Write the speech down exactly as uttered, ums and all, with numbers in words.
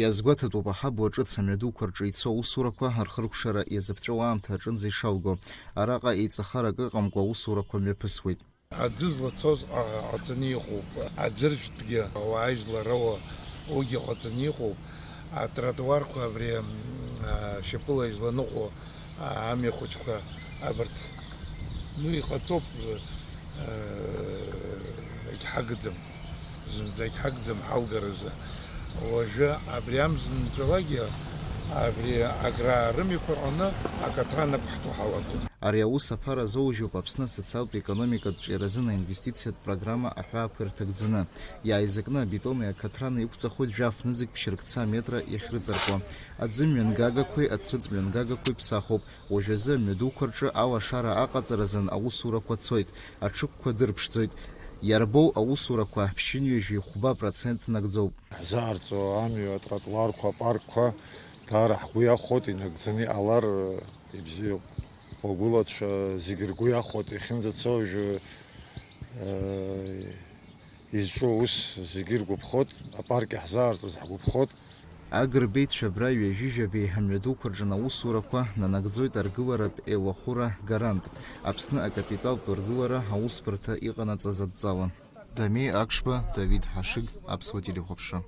Иазгәаҭатәуп аҳабла ҿыц амҩадуқәа рҿы ицо аусурақәа рхыркәшара иазыԥҵәоу аамҭа аҿынӡа ишалго. Араҟа еиҵахарак ыҟамкәа аусурақәа мҩаԥысуеит. Аӡы злацоз, а, ҟаҵаны иҟоуп. Аӡыршәтәгьы ауаа ижәлар роуа, уигьы ҟаҵаны иҟоуп. Атротуарқәа абри, м, а, шьапыла изланыҟәо, а, амҩа хәыҷқәа абарҭ, ну, иҟаҵоуп, а, егьҳагӡам. Зынӡагь ҳагӡам ҳалгаразы. Уажәы абри амш нҵәалагьы, абри аграа рымҩақәа рҟны акаҭран ақәҳҭо ҳалагон. Ари аус аԥара азоужьуп Аԥсны асоциалтә-економикатә ҿиаразын аинвестициатә программа аҳәаақәа ирҭагӡаны. Иааизакны абетони акаҭрани иқәҵахоит жәаф нызқь ԥшьыркца метра иахьрыҵаркуа. Аӡымҩангагақәеи ацрыҵмҩангагақәеи ԥсахуп. Уажәазы амҩадуқәа рҿы алашара аҟаҵаразын аусурақәа цоит, аҽыкәқәа дырԥшӡоит. Иарбоу аусурақәа ԥшьынҩажәи хәба процент нагӡоуп. Ҳзаарҵо амҩа, атротуарқәа, апаркқәа даара ҳгәы иахәоит, инагӡаны иҟалар, ибзиоуп. Уагәылацәа зегьы ргәы иахәоит, иахьынӡацо уажәы, э, изҿу аус зегьы иргәаԥхоит, апарк иаҳзаарҵаз ҳгәаԥхоит. Агрбеицәа абра ҩажәижәабеи амҩадуқәа рҿы аусурақәа нанагӡоит аргыларатә еилахәыра Гарант, Аԥсны акапиталтә ргылара аусбарҭа иҟанаҵаз адҵала. Дамеи Акшба, Давид Ҳашыг, Аԥсуа телехәаԥшра.